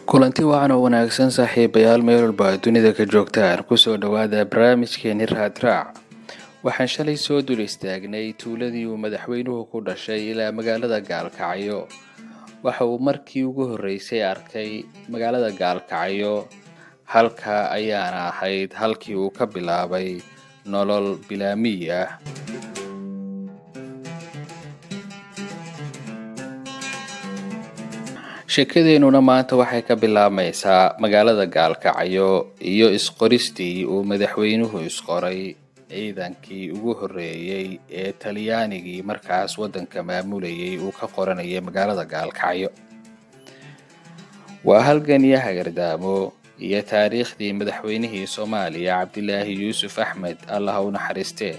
Kulanti wacan oo wanaagsan saaxiibayaal, meel walba aad dunida ka joogtaan, kusoo dhawaada barnaamijkeeni Raadraac. Waxaan shalay soo dul istaagnay tuuladii uu madaxweynuhu ku dhashay ilaa magaalada Gaalkacyo. Waxa uu markii ugu horreysay arkay magaalada Gaalkacyo, halka ayaana ahayd halkii uu ka bilaabay nolol bilaamiyi ah. Sheekadeennuna maanta waxay ka bilaabmaysaa magaalada Gaalkacyo iyo isqoristii uu madaxweynuhu isqoray ciidankii ugu horreeyey ee Talyaanigii markaas waddanka maamulayay uu ka qoranayay magaalada Gaalkacyo. Waa halgan iyo hagardaamo iyo taariikhdii madaxweynihii Soomaaliya Cabdilaahi Yuusuf Axmed, Allah u naxariistee.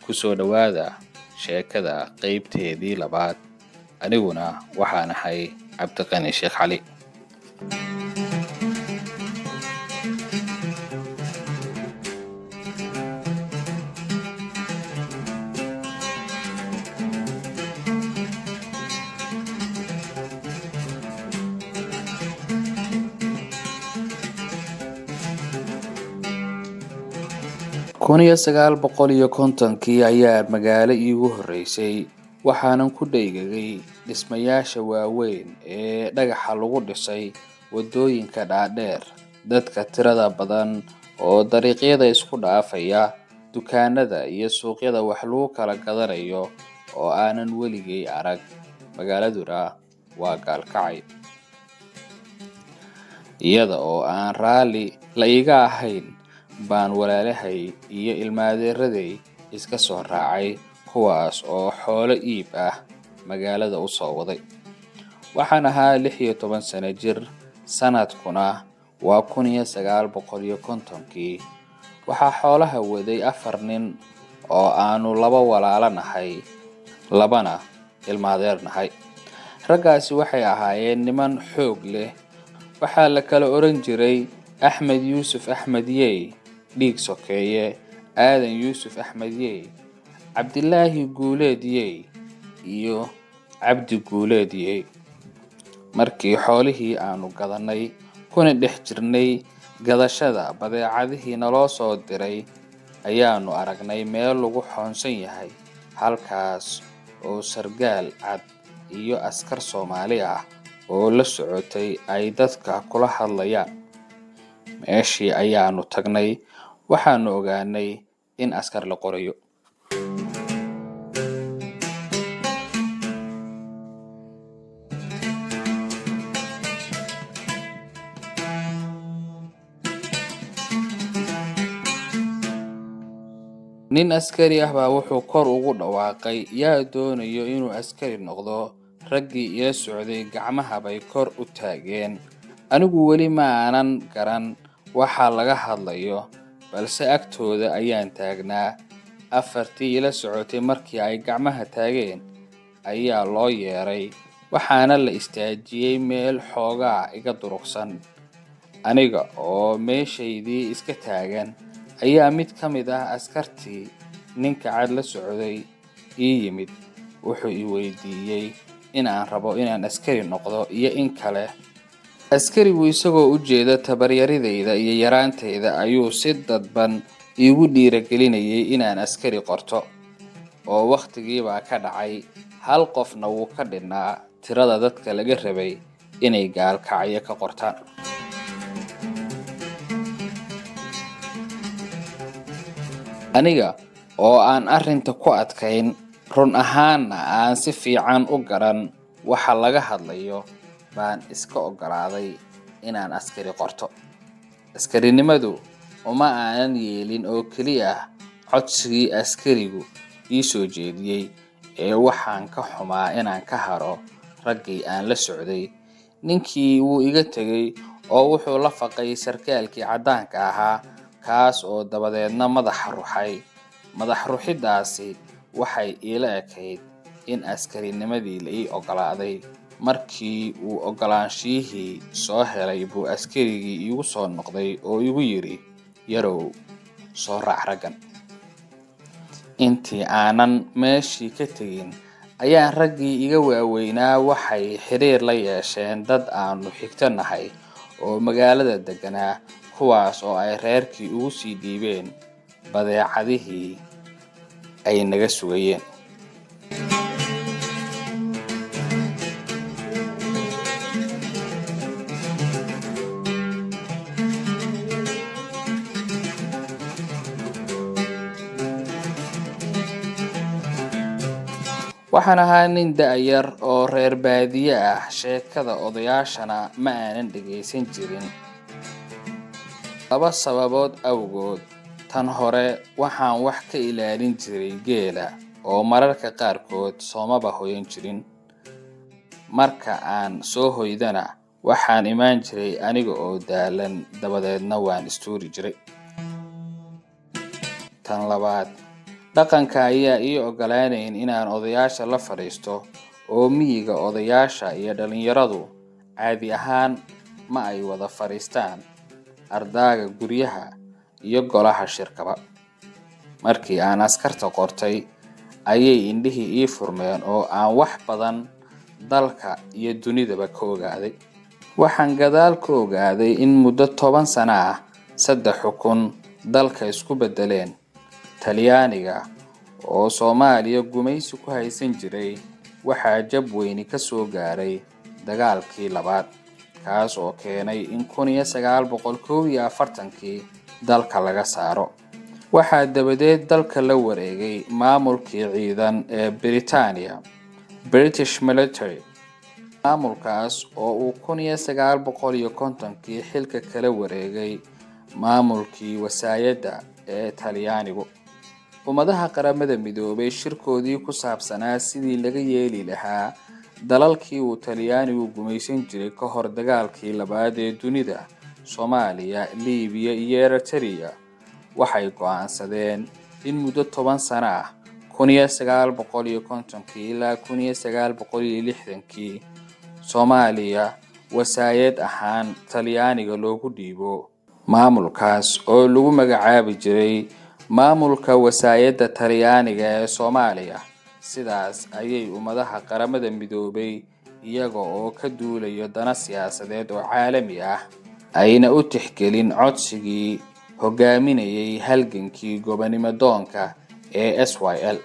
Kusoo dhowaada sheekada qeybteedii labaad. Aniguna waxaan ahay Cabdiqani Sheekh Cali. 1950-kii ayaa magaalo iigu horreysay, waxaanan ku dhaygagay dhismayaasha waaweyn ee dhagaxa lagu dhisay, waddooyinka dhaadheer, dadka tirada badan oo dariiqyada isku dhaafaya, dukaanada iyo suuqyada wax lagu kala gadanayo oo aanan weligay arag. Magaaladuna waa Gaalkacyo. Iyada oo aan raalli la iiga ahayn baan walaalahay iyo ilmaadeeraday iska soo raacay, kuwaas oo xoolo iib ah magaalada u soo waday. Waxaan ahaa 16 sano jir, sanadkuna waa 1950-kii. Waxaa xoolaha waday 4 nin oo aanu 2 walaalo nahay, 2na ilmaadeer nahay. Raggaasi waxay ahaayeen niman xoog leh. Waxaa la kala oran jiray Axmed Yuusuf Axmed Yey, Dhiig Sokeeye, Aadan Yuusuf Axmed Yey, Cabdilaahi Guuleed Yey iyo Cabdi Guuleed Yey. Markii xoolihii aanu gadanay kuna dhex jirnay gadashada badeecadihii naloo soo diray, ayaanu aragnay meel lagu xoonsan yahay, halkaas oo sargaal cad iyo askar Soomaali ah oo la socotay ay dadka kula hadlayaan. Meeshii ayaanu tagnay, waxaanu ogaanay in askar la qorayo. Nin askari ah baa wuxuu kor ugu dhawaaqay, yaa doonayo inuu askari noqdo? Raggii ila socday gacmaha bay kor u taageen. Anigu weli ma aanan garan waxa laga hadlayo, balse agtooda ayaan taagnaa. 4tii ila socotay markii ay gacmaha taageen ayaa loo yeeray, waxaana la istaajiyey meel xoogaa iga durugsan. Aniga oo meeshaydii iska taagan ayaa mid ka mid ah askartii ninka cad la socday ii yimid. Wuxuu i weydiiyey in aan rabo inaan askari noqdo iyo in kale. Askarigu isagoo u jeeda tabaryaridayda iyo yaraantayda ayuu si dadban iigu dhiirigelinayay inaan askari qorto, oo wakhtigiibaa ka dhacay. Hal qofna wuu ka dhinnaa tirada dadka laga rabay inay Gaalkacyo ka qortaan. Aniga oo aan arrinta ku adkayn, run ahaanna aan si fiican u garan waxa laga hadlayo, baan iska oggolaaday inaan askari qorto. Askarinimadu uma aanan yeelin oo keliya codsigii askarigu ii soo jeediyey, ee waxaan ka xumaa inaan ka haro raggii aan la socday. Ninkii wuu iga tegay oo wuxuu la faqay sarkaalkii caddaanka ahaa, kaas oo dabadeedna madaxa ruxay. Madax ruxidaasi waxay iila ekayd in askarinimadii la ii oggolaaday. Markii uu oggolaanshihii soo helay buu askarigii iigu soo noqday oo igu yidhi, yarow, soo raac raggan. Intii aanan meeshii ka tegin ayaan raggii iga waaweynaa waxay xiriir la yeesheen dad aanu xigto nahay oo magaalada degganaa, kuwaas oo ay reerkii ugu sii dhiibeen badeecadihii ay naga sugayeen. Waxaan ahaa nin da'yar oo reer baadiye ah, sheekada odayaashana ma aanan dhegaysan jirin laba sababood awgood. Tan hore, waxaan wax ka ilaalin jiray geela oo mararka qaarkood soomaba hoyan jirin. Marka aan soo hoydana, waxaan imaan jiray aniga oo daalan, dabadeedna waan istuuri jiray. Tan labaad, dhaqanka ayaa ii oggolaanayn inaan odayaasha la fadhiisto, oo miyiga odayaasha iyo dhalinyaradu caadi ahaan ma ay wada fadhiistaan ardaaga guryaha iyo golaha shirkaba. Markii aan askarta qortay ayay indhihii ii furmeen oo aan wax badan dalka iyo dunidaba ka ogaaday. Waxaan gadaal ka ogaaday in muddo 10 sano ah saddex xukun dalka isku beddeleen. Talyaaniga oo Soomaaliya gumaysi ku haysan jiray waxaa jab weyni ka soo gaaray dagaalkii labaad, kaas oo keenay in 1941kii dalka laga saaro. Waxaa dabadeed dalka la wareegay maamulkii ciidan ee Britania, British Military, maamulkaas oo uu 1950kii xilka kala wareegay maamulkii wasaayadda ee Talyaanigu. Ummadaha Qaramada Midoobay shirkoodii ku saabsanaa sidii laga yeeli lahaa dalalkii uu Talyaanigu gumaysan jiray ka hor dagaalkii labaad ee dunida, Soomaaliya, Liibiya iyo Eritrea, waxay go'aansadeen in muddo 10 sano ah, 1950kii ilaa 1960kii, Soomaaliya wasaayad ahaan Talyaaniga loogu dhiibo, maamulkaas oo lagu magacaabi jiray maamulka wasaayadda Talyaaniga ee Soomaaliya. Sidaas ayay ummadaha Qaramada Midoobay, iyaga oo ka duulaya dano siyaasadeed oo caalami ah, ayna u tixgelin codsigii hogaaminayay halgankii gobonimo doonka ee SYL,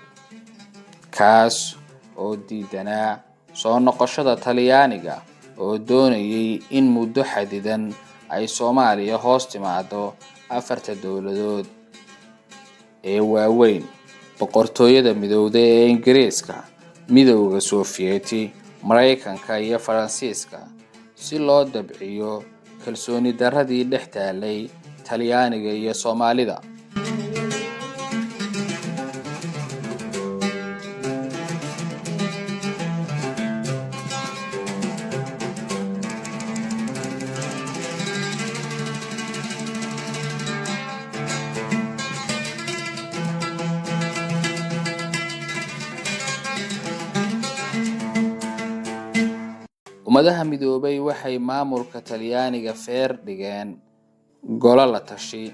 kaas oo diidanaa soo noqoshada Talyaaniga oo doonayay in muddo xadidan ay Soomaaliya hoos timaado afarta dowladood ee waaweyn: Boqortooyada Midowday ee Ingiriiska, Midowga Sofiyeeti, Maraykanka iyo Faransiiska, si loo dabciyo kalsooni darradii dhex taalay Talyaaniga iyo Soomaalida. Ummadaha Midoobay waxay maamulka Talyaaniga feer dhigeen gole la tashi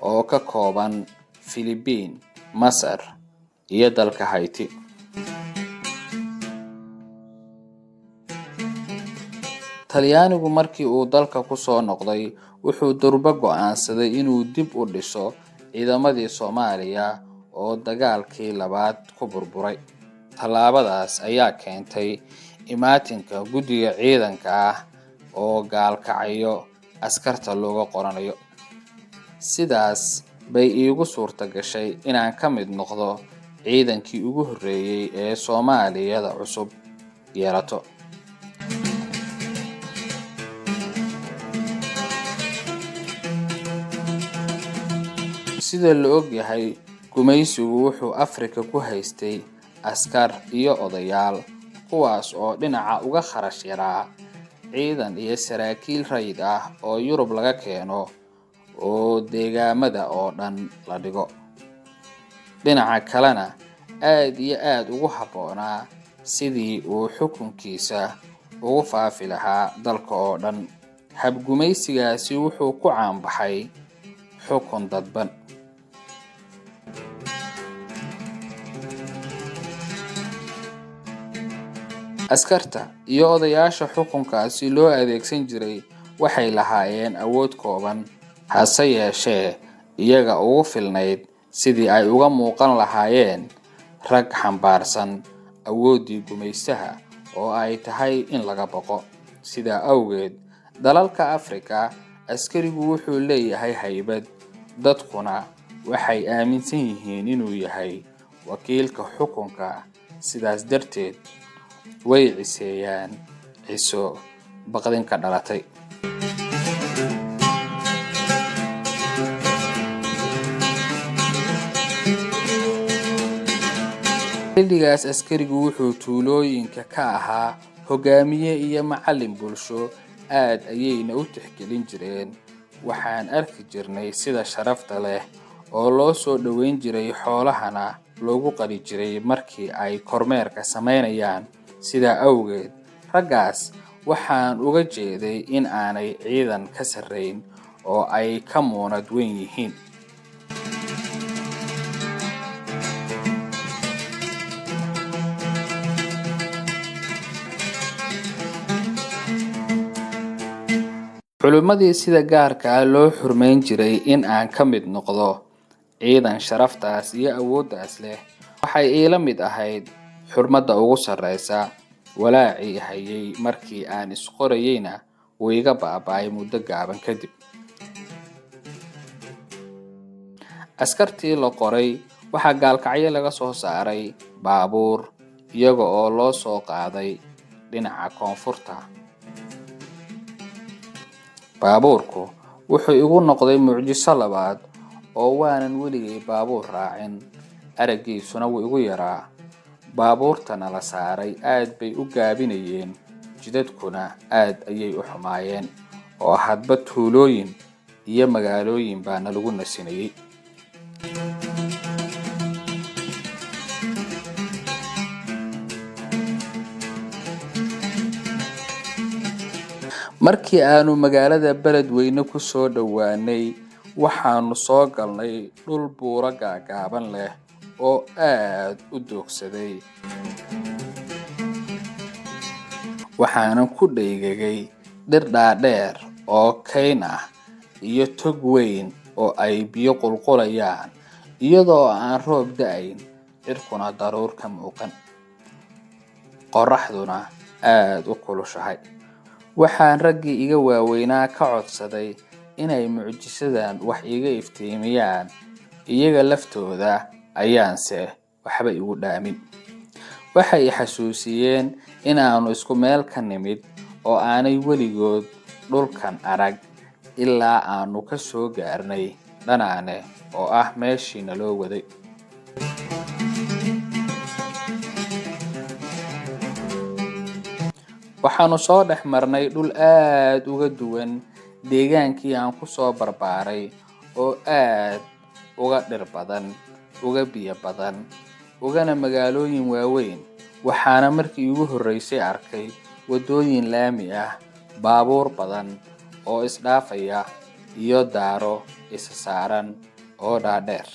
oo ka kooban Filibiin, Masar iyo dalka Haiti. Talyaanigu markii uu dalka ku soo noqday wuxuu durba go'aansaday inuu dib u dhiso ciidamadii Soomaaliya oo dagaalkii labaad ku burburay. Tallaabadaas ayaa keentay imaatinka guddiga ciidanka ah oo gaalkacyo askarta looga qoranayo. Sidaas bay iigu suurta gashay inaan ka mid noqdo ciidankii ugu horreeyay ee Soomaaliyada cusub yeelato. Sida la og yahay, gumaysigu wuxuu Afrika ku haystay askar iyo odayaal, kuwaas oo dhinaca uga kharash yaraa ciidan iyo saraakiil rayid ah oo Yurub laga keeno oo deegaamada oo dhan la dhigo. Dhinaca kalena aad iyo aad ugu habboonaa sidii uu xukunkiisa ugu faafi lahaa dalka oo dhan. Hab-gumaysigaasi wuxuu ku caan baxay xukun dadban. Askarta iyo odayaasha xukunkaasi loo adeegsan jiray Waxay lahaayeen awood kooban, hase yeeshee iyaga ugu filnayd sidii ay uga muuqan lahaayeen rag xambaarsan awooddii gumaystaha oo ay tahay in laga baqo. Sidaa awgeed, dalalka Afrika askarigu wuxuu leeyahay haybad, dadkuna waxay aaminsan yihiin inuu yahay wakiilka xukunka. Sidaas darteed way ciseeyaan ciso baqdin ka dhalatay. Xilligaas askarigu wuxuu tuulooyinka ka ahaa hogaamiye iyo macallin bulsho, aad ayayna u tixgelin jireen. Waxaan arki jirnay sida sharafta leh oo loo soo dhoweyn jiray, xoolahana loogu qali jiray markii ay kormeerka samaynayaan. Sidaa awgeed raggaas waxaan uga jeeday in aanay ciidan ka sarreyn oo ay ka muunad weyn yihiin. Culimmadii sida gaarka ah loo xurmeyn jiray in aan ka mid noqdo ciidan sharaftaas iyo awooddaas leh waxay iila mid ahayd xurmadda ugu sarreysa. Walaacii hayay markii aan isqorayeyna wuu iga baaba'ay muddo gaaban kadib. Askartii la qoray waxaa Gaalkacyo laga soo saaray baabuur, iyaga oo loo soo qaaday dhinaca koonfurta. Baabuurku wuxuu igu noqday mucjiso labaad oo waanan weligay baabuur raacin, araggiisuna wuu igu yaraa. Baabuurtana la saaray aad bay u gaabinayeen, jidadkuna aad ayay u xumaayeen, oo hadba tuulooyin iyo magaalooyin baa nalagu nasinayay. Markii aanu magaalada Beledweyne ku soo dhowaanay, waxaanu soo galnay dhul buuro gaagaaban leh oo aad u doogsaday. Waxaanan ku dhaygagay dhir dhaadheer oo kayn ah iyo tog weyn oo ay biyo qulqulayaan, iyadoo aan roob da'ayn, cirkuna daruur ka muuqan, qorraxduna aad u kulushahay. Waxaan raggii iga waaweynaa ka codsaday inay mucjisadan wax iiga iftiimiyaan, iyaga laftooda ayaanse waxba igu dhaamin. Waxay i xasuusiyeen in aanu isku meel ka nimid oo aanay weligood dhulkan arag ilaa aanu ka soo gaarnay Dhanaane oo ah meeshii naloo waday. Waxaanu soo dhex marnay dhul aad uga duwan deegaankii aan ku soo barbaaray oo aad uga dhir badan, uga biyo badan, ugana magaalooyin waaweyn. Waxaana markii iigu horreysay arkay waddooyin laami ah, baabuur badan oo isdhaafaya, iyo daaro isa saaran oo dhaadheer.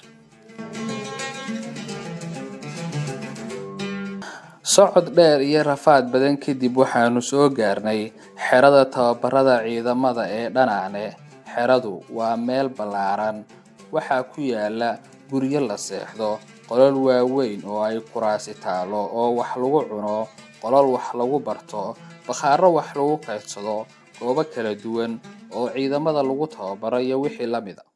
Socod dheer iyo rafaad badan kadib waxaanu soo gaarnay xerada tababarada ciidamada ee Dhanaane. Xeradu waa meel ballaaran, waxaa ku yaala guryo la seexdo, qolal waaweyn oo ay kuraasi taalo oo wax lagu cuno, qolal wax lagu barto, bakhaarro wax lagu kaydsado, goobo kala duwan oo ciidamada lagu tababaro iyo wixii la mid ah.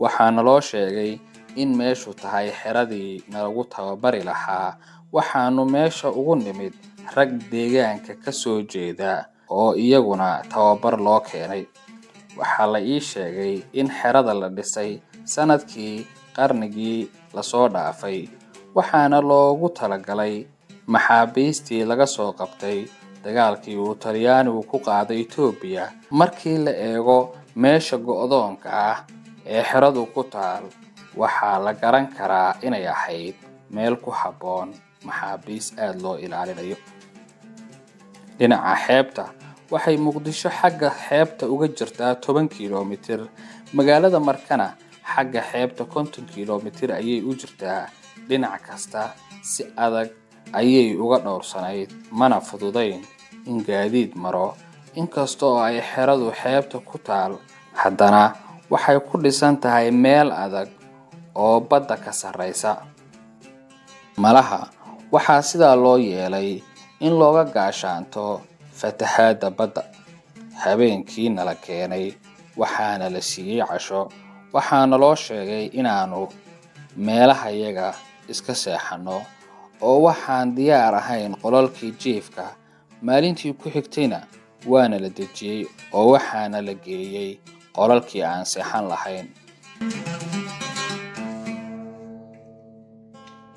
Waxaa naloo sheegay in meeshu tahay xeradii nalagu tababari lahaa. Waxaanu meesha ugu nimid rag deegaanka ka soo jeeda oo iyaguna tababar loo keenay. Waxaa la ii sheegay in xerada la dhisay sanadkii qarnigii lasoo dhaafay, waxaana loogu talagalay maxaabiistii laga soo qabtay dagaalkii uu Talyaanigu ku qaaday Itoobiya. Markii la eego meesha go'doonka ah ee xeradu ku taal, waxaa la garan karaa inay ahayd meel ku habboon maxaabiis aad loo ilaalinayo. Dhinaca xeebta, waxay Muqdisho xagga xeebta uga jirtaa 10 kiiloomitir, magaalada Markana xagga xeebta 50 kiiloomitir ayay u jirtaa. Dhinac kasta si adag ayay uga dhowrsanayd, mana fududayn in gaadiid maro. Inkasta oo ay xeradu xeebta ku taal, haddana waxay ku dhisan tahay meel adag oo badda ka sarreysa. Malaha waxaa sidaa loo yeelay in looga gaashaanto fatahaadda badda. Habeenkii nala keenay waxaana la siiyey casho, waxaana loo sheegay inaannu meelahayaga iska seexanno oo waxaan diyaar ahayn qolalkii jiifka. Maalintii ku xigtayna waana la dejiyey oo waxaana la geeyey qolalkii aan seexan lahayn.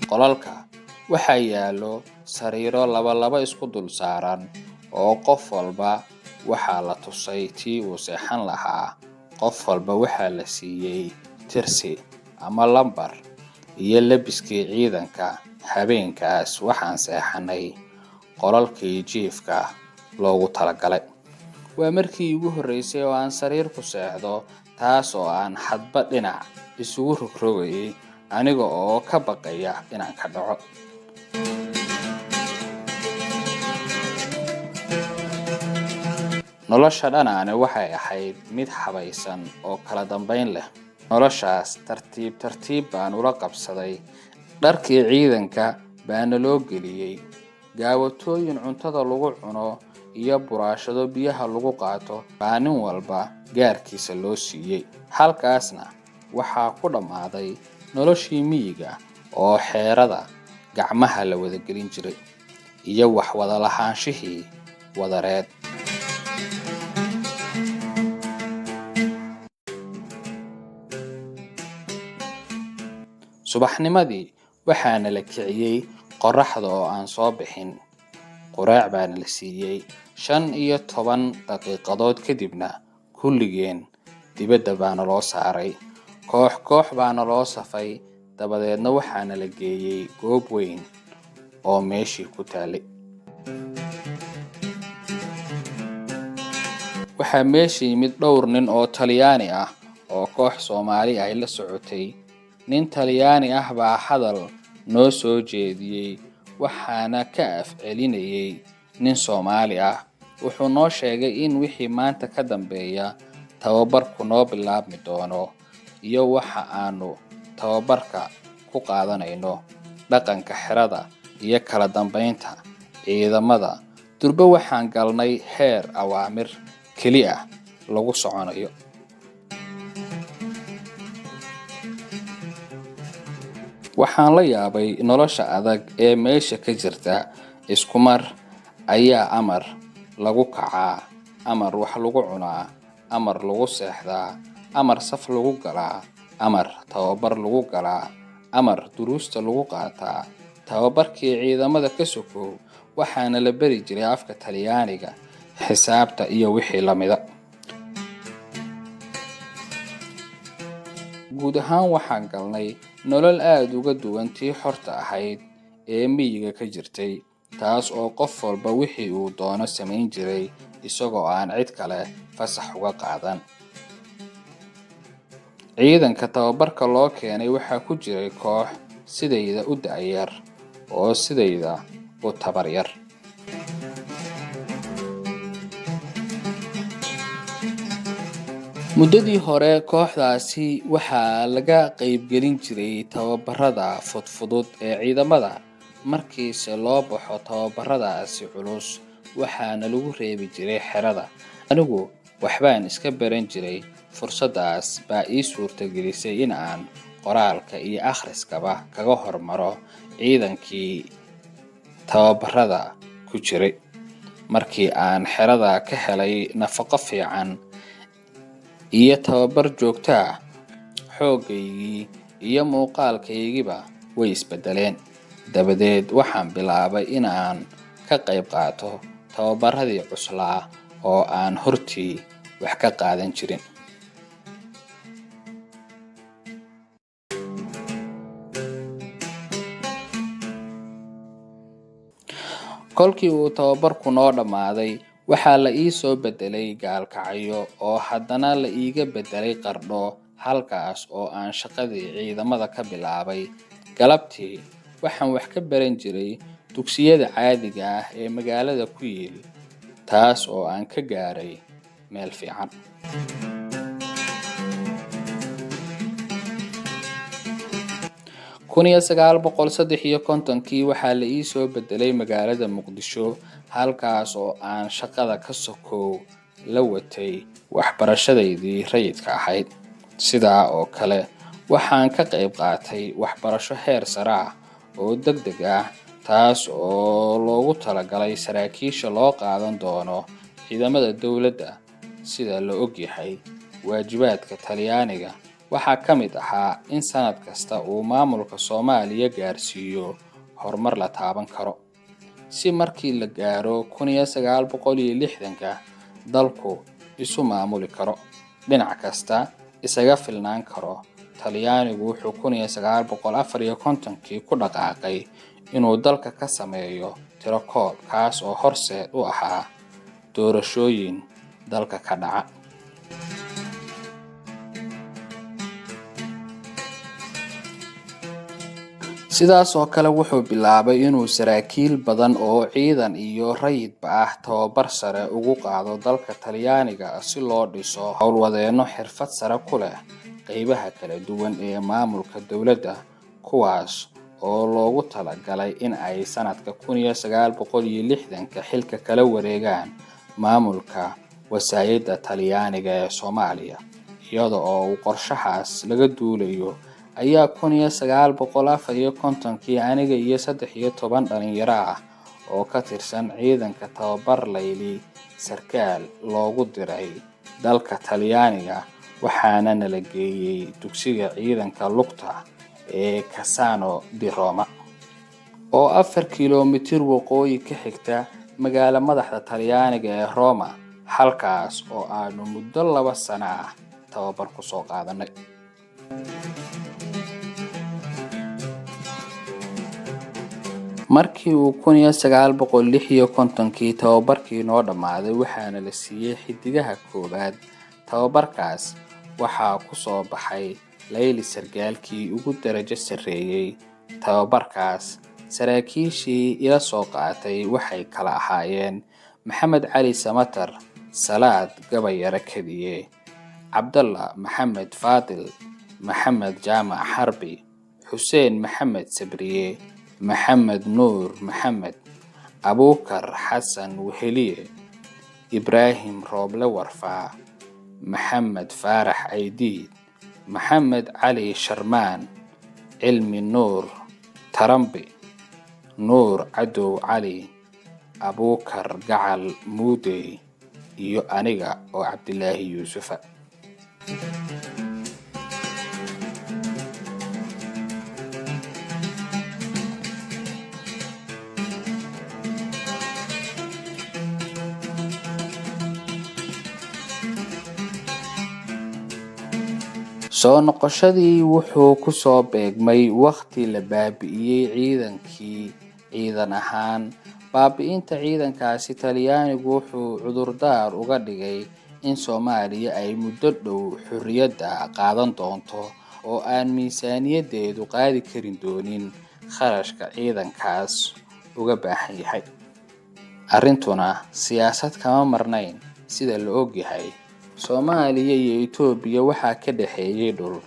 Qolalka waxaa yaallo sariiro laba laba isku dul saaran oo qof walba waxaa la tusay tii uu seexan lahaa. Qof walba waxaa la siiyey tirsi ama lambar iyo labiskii ciidanka. Habeenkaas waxaan seexanay qolalkii jiifka loogu talagalay. Waa markii iigu horreysay oo aan sariir ku seexdo, taas oo aan hadba dhinac isugu rogrogayay aniga oo ka baqaya inaan ka dhaco. Nolosha Dhanaane waxay ahayd mid habaysan oo kala dambeyn leh. Noloshaas tartiib tartiib baan ula qabsaday. Dharkii ciidanka baana loo geliyey, gaawatooyin cuntada lagu cuno iyo buraashado biyaha lagu qaato baa nin walba gaarkiisa loo siiyey. Halkaasna waxaa ku dhammaaday noloshii miyiga oo xeerada gacmaha la wada gelin jiray iyo wax wada lahaanshihii wadareed. Subaxnimadii waxaana la kiciyey qorraxda oo aan soo bixin. Quraac baana la siiyey. 15 daqiiqadood kadibna kulligeen dibadda baana loo saaray. Koox koox baana loo safay, dabadeedna waxaana la geeyey goob weyn oo meeshii ku taallay. Waxaa meesha yimid dhowr nin oo Talyaani ah oo koox Soomaali ah la socotay. Nin Talyaani ah baa hadal noo soo jeediyey, waxaana ka afcelinayay nin Soomaali ah. Wuxuu noo sheegay in wixii maanta ka dambeeya tababarku noo bilaabmi doono iyo waxa aanu tababarka ku qaadanayno, dhaqanka xerada iyo kala dambeynta ciidamada. Durba waxaan galnay heer awaamir keli ah lagu soconayo. Waxaan la yaabay nolosha adag ee meesha ka jirta. Isku mar ayaa amar lagu kacaa, amar wax lagu cunaa, amar lagu seexdaa, amar saf lagu galaa, amar tababar lagu galaa, amar duruusta lagu qaataa. Tababarkii ciidamada ka sokow waxaana la bari jiray afka Talyaaniga, xisaabta iyo wixii la mida. Guud ahaan waxaan galnay nolol aad uga duwan tii xorta ahayd ee miyiga ka jirtay, taas oo qof walba wixii uu doono samayn jiray isagoo aan cid kale fasax uga qaadan. Ciidanka tababarka loo keenay waxaa ku jiray koox sidayda u da'yar oo sidayda u tabar yar. Muddadii hore kooxdaasi waxaa laga qaybgelin jiray tababarada fudfudud ee ciidamada. Markiise loo baxo tababaradaasi culus, waxaana lagu reebi jiray xerada. Anigu waxbaan iska baran jiray. Fursaddaas baa ii suurtagelisay in aan qoraalka iyo akhriskaba kaga hormaro ciidankii tababarada ku jiray. Markii aan xerada ka helay nafaqo fiican iyo tababar joogto ah, xooggaygii iyo muuqaalkaygiiba way isbeddeleen. Dabadeed waxaan bilaabay in aan ka qayb qaato tababaradii cuslaa oo aan hortii wax ka qaadan jirin. Kolkii uu tababarku noo dhammaaday, waxaa la ii soo beddelay Gaalkacyo oo haddana la iiga beddelay Qardho, halkaas oo aan shaqadii ciidamada ka bilaabay. Galabtii waxaan wax ka baran jiray dugsiyada caadiga ah ee magaalada ku yiil, taas oo aan ka gaaray meel fiican. 1953-kii waxaa la ii soo beddelay magaalada Muqdisho, halkaas oo aan shaqada ka sokow la watay waxbarashadaydii rayidka ahayd. Sidaa oo kale waxaan ka qayb qaatay waxbarasho heer sare ah oo degdeg ah, taas oo loogu talagalay saraakiisha loo qaadan doono ciidamada dowladda. Sida la ogyahay, waajibaadka Talyaaniga waxaa ka mid ahaa in sanad kasta uu maamulka Soomaaliya gaarsiiyo horumar la taaban karo, si markii la gaaro 1960-ka dalku isu maamuli karo, dhinac kasta isaga filnaan karo. Talyaanigu wuxuu 1954-kii ku dhaqaaqay inuu dalka ka sameeyo tirakoob, kaas oo horseed u ahaa doorashooyin dalka ka dhaca. Sidaas oo kale wuxuu bilaabay inuu saraakiil badan oo ciidan iyo rayidba ah tababar sare ugu qaado dalka Talyaaniga, si loo dhiso howlwadeenno xirfad sare ku leh qeybaha kala duwan ee maamulka dowladda, kuwaas oo loogu talagalay in ay sanadka 1960-ka xilka kala wareegaan maamulka wasaayadda Talyaaniga ee Soomaaliya. Iyada oo uu qorshahaas laga duulayo ayaa 1954-kii aniga iyo 13 dhalinyaro ah oo ka tirsan ciidanka tababar layli sarkaal loogu diray dalka Talyaaniga, waxaana nala geeyey dugsiga ciidanka lugta ee Cassano di Roma, oo 4 kiiloomitir waqooyi ka xigta magaalo madaxda Talyaaniga ee Roma, halkaas oo aanu muddo 2 sano ah tababar ku soo qaadanay. Markii uu 1956-kii tababarkii noo dhammaaday, waxaana la siiyey xiddigaha koowaad. Tababarkaas waxaa ku soo baxay layli sargaalkii ugu darajo sarreeyey tababarkaas. Saraakiishii ila soo qaatay waxay kala ahaayeen Maxamed Cali Samatar, Salaad Gabayare Kadiye, Cabdalla Maxamed Faadil, Maxamed Jaamac Xarbi, Xuseen Maxamed Sabriye, Maxamed Nuur Maxamed, Abuukar Xasan Weheliye, Ibraahim Rooble Warfaa, Maxamed Faarax Aydiid, Maxamed Cali Sharmaan, Cilmi Nuur Tarambi, Nuur Cadow Cali, Abuukar Gacal Muudey iyo aniga oo Cabdilaahi Yuusufa. Soo noqoshadii wuxuu ku soo beegmay waqti la baabi'iyey ciidankii ciidan ahaan. Baabi'inta ciidankaasi Talyaanigu wuxuu cudurdaar uga dhigay in Soomaaliya ay muddo dhow xorriyadda qaadan doonto oo aan miisaaniyaddeedu qaadi karin doonin kharashka ciidankaas uga baahan yahay. Arrintuna siyaasad kama marnayn. Sida la ogyahay, Soomaaliya iyo Itoobiya waxaa ka dhexeeyay dhul.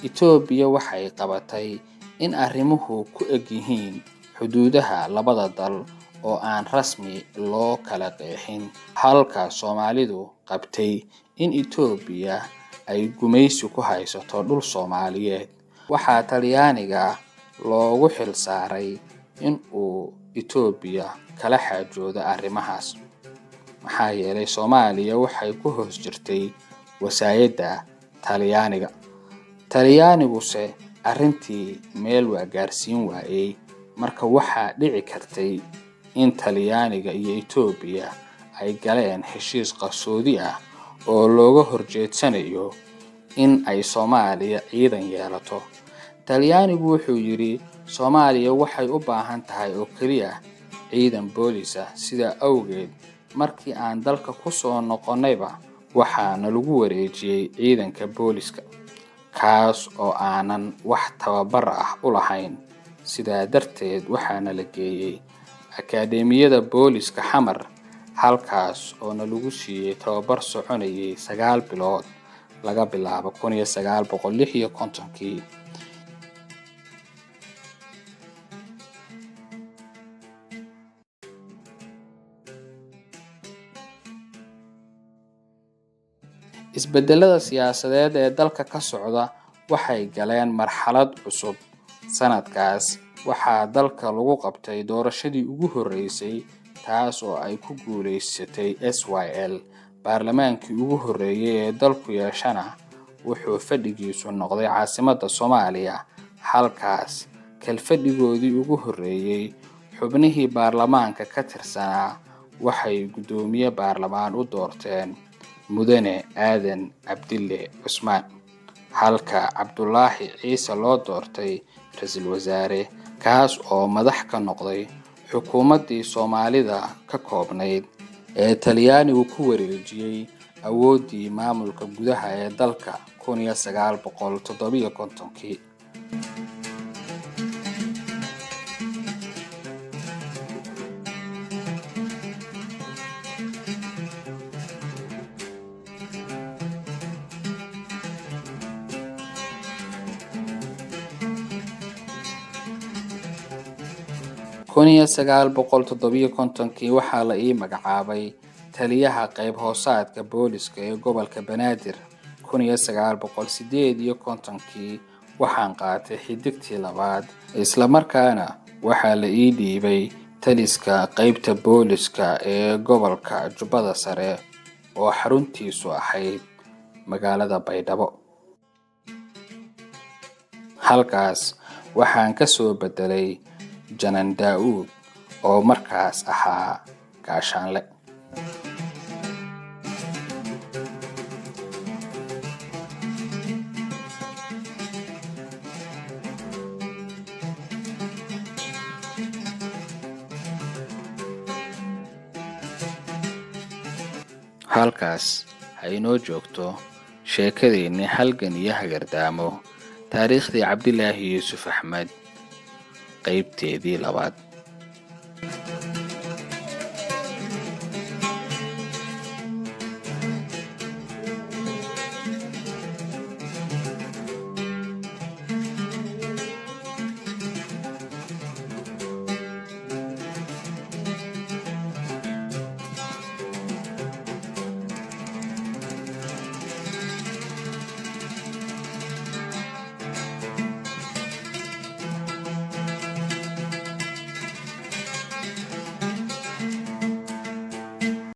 Itoobiya waxay qabatay in arrimuhu ku eg yihiin xuduudaha labada dal oo aan rasmi loo kala qeexin, halka Soomaalidu qabtay in Itoobiya ay gumaysi ku haysato dhul Soomaaliyeed. Waxaa Talyaaniga loogu xil saaray in uu Itoobiya kala xaajoodo arrimahaas, maxaa yeelay Soomaaliya waxay ku hoos jirtay wasaayadda Talyaaniga. Talyaaniguse arrintii meel waa gaarsiin waayey. Marka waxaa dhici kartay in Talyaaniga iyo Itoobiya ay galeen heshiis qarsoodi ah oo looga horjeedsanayo in ay Soomaaliya ciidan yeelato. Talyaanigu wuxuu yidhi Soomaaliya waxay u baahan tahay oo keliya ciidan boolis ah. Sidaa awgeed markii aan dalka ku soo noqonayba waxaana lagu wareejiyey ciidanka booliska, kaas oo aanan wax tababar ah u lahayn. Sidaa darteed waxaana la geeyey Akadeemiyada Booliska Xamar, halkaas oo nalagu siiyay tababar soconayay 9 bilood laga bilaabo 1956-kii. Isbeddelada siyaasadeed ee dalka ka socda waxay galeen marxalad cusub. Sanadkaas waxaa dalka lagu qabtay doorashadii ugu horreysay, taas oo ay ku guuleysatay SYL. Baarlamaankii ugu horreeyay ee dalku yeeshana wuxuu fadhigiisu noqday caasimadda Soomaaliya. Halkaas kalfadhigoodii ugu horreeyay, xubnihii baarlamaanka ka tirsanaa waxay guddoomiye baarlamaan u doorteen Mudane Aadan Cabdille Cusmaan, halka Cabdulaahi Ciise loo doortay ra'iisul wasaare, kaas oo madax ka noqday xukuumaddii Soomaalida ka koobnayd ee Talyaanigu ku wareejiyay awooddii maamulka gudaha ee dalka 1957-kii. 1957-kii waxaa la ii magacaabay taliyaha qayb hoosaadka booliska ee gobolka Banaadir. 1958-kii waxaan qaatay xiddigtii labaad, isla markaana waxaa la ii dhiibay taliska qaybta booliska ee gobolka Jubbada Sare oo xaruntiisu ahayd magaalada Baydhabo. Halkaas waxaan ka soo beddelay Janan Daa'uud oo markaas ahaa gaashaanle. Halkaas ha inoo joogto sheekadeennii halgan iyo hagardaamo, taariikhdii Cabdilaahi Yuusuf Axmed, qaybteedii labaad.